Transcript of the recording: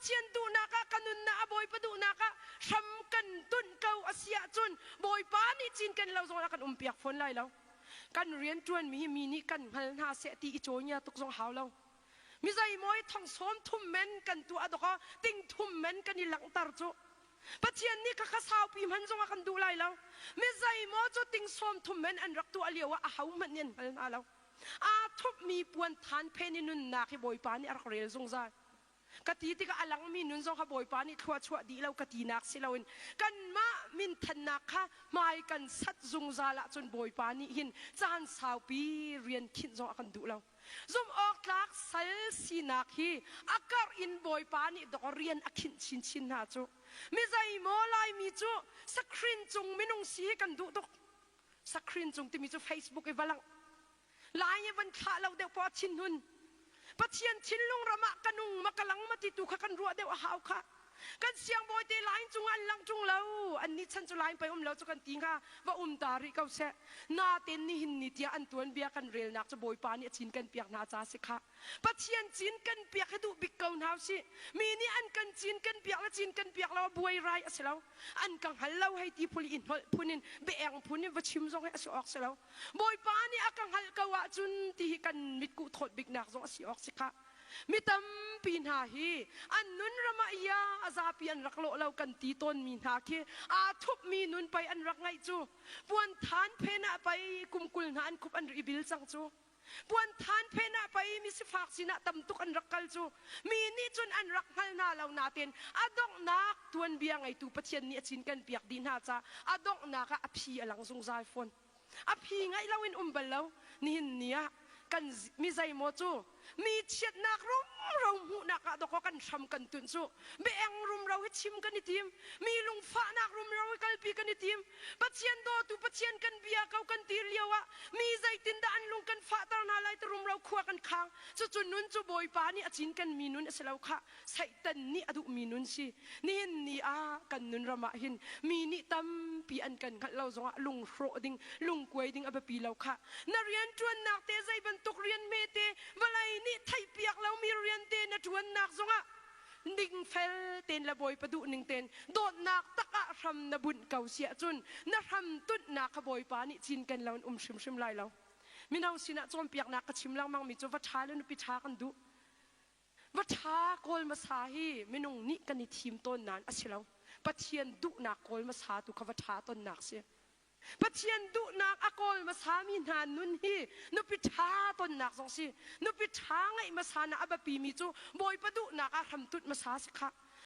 Pathian duhnak ah ka nunnak a Bawipa duhnak ah hram kan tunh ko a si ahcun Bawipa nih cinken lo zong ah kan umpiak fawn lai lo. Kan rianṭuanmi hi mi nih kan hngal hna seh ti i cawinia tuk zong hau lo. Mi zeimaw thong sawm thum men kan tuah dawk ting thum men kan i langhter cu. Pathian nih khakha saupi hman zong a kan duh lai lo. Mi zeimaw cu ting sawm thum men an rak tuah lio ah aho hmanh nih an hngal hna lo. Aa thupmi puan than phen i nunnak hi Bawipa nih a rak rel zungzal. Ka ti tikah a langmi nun zong kha Bawipa nih thlua chuah dih lo ka tinak si loin kanmah minthannak kha hmai kan sat zungzal ahcun Bawipa nih hin caan saupi rian khinh zong a kan duh lo. Zumh awk tlak sal sinak hi a karh in Bawipa nih dawk rian a khinh chinchin hna cu. Mi zeimaw Laimi cu sakrin cung minung si hi kan duh tuk. Sakrin cung timi cu Facebook i va langh. Lai i van thlah lo deuh poah thinhun. Pathian thinlung ram ah ka nung ma ka lang ma ti tu kha kan ruah deuh a hau kha. Kan siangbawi te line cungah an lang ṭung lo. Annih chan cu line pei um lo cu kan ti hnga. Va um ta rih ko seh. Natein nihin ni tiah an tuanbia kan relnak cu Bawipa nih a cin kan piak hna ca si kha. Pathian cin kan piak hi duh bik ko hna usih. Mi nih an kan cin kan piak le cin kan piak lo a buai rai a si lo. An ka hngal lo hei ti phul i hnolh phun in biaeng phun in va chim zong hi a si awk si lo. Bawipa nih a ka hngalh ko ahcun ti hi kan mitkuh thawt biknak zong a si awk si khah. Mi tampi hna hi an nun ram ah ia a zapi an rak lawh lo kan ti tawnmi hna khi aa thupmi nun pei an rak ngaih cu. Puan than phen ah pei kum 20 hna an khup an ri bil cang cu. Puan than phen ah pei mi sifak sinah tam tuk an rak kal cu. Mi nih cun an rak hngal hna lo nain a donghnak tuanbia ngeitu Pathian nih a cin kan piak dih hna caah a donghnak ah a phi a lang zungzal fawn. A phi ngaih loin um bal lo. Nihin ni ah kan mi zeimaw cu mi chiatnak rumro hmuhnak ah dawkaw kan hram kan tunh cu biaeng rumro hi chim kan i tim mi lungfahnak rumro hi kalpi kan i tim Pathian dawtu Pathian kan bia ko kan ti lio ah mi zeitindah an lung kan fahter hna lai ti rumro khua kan khang cucu nun cu Bawipa nih a cin kan mi nun a si lo khah Satan nih a duhmi nun si. Nihin ni ah kan nun ram ah hin mi nih tampi an kan hngalh lo zongah lungrawh ding, lungkuai ding a biapi lo khah. Na rianṭuannak te zei bantuk rian hmete vawlei nih theihpiak lomi rian te na ṭuannak zongah dingfel tein le Bawipa duhning tein dawtnak tak ah hram na bunh ko si ahcun na hram tunhnak kha Bawipa nih cinken lo in um hrimhrim lai lo. Mino sinah cawnpiaknak ka chim lengmangmi cu va ṭha le nupi ṭha kan duh. Va ṭha kawl hmasa hi minung nih kan i thim tawn nain a si lo. Pathian duhnak kawl hmasa tu kha va ṭha tonnak si. Pathian duhnak a kawl hmasami hna nun hi nupi ṭha tonnak zong si. Nupi ṭha ngeih hmasa na a biapimi cu Bawipa duhnak ah hramtunh hmasa si khah.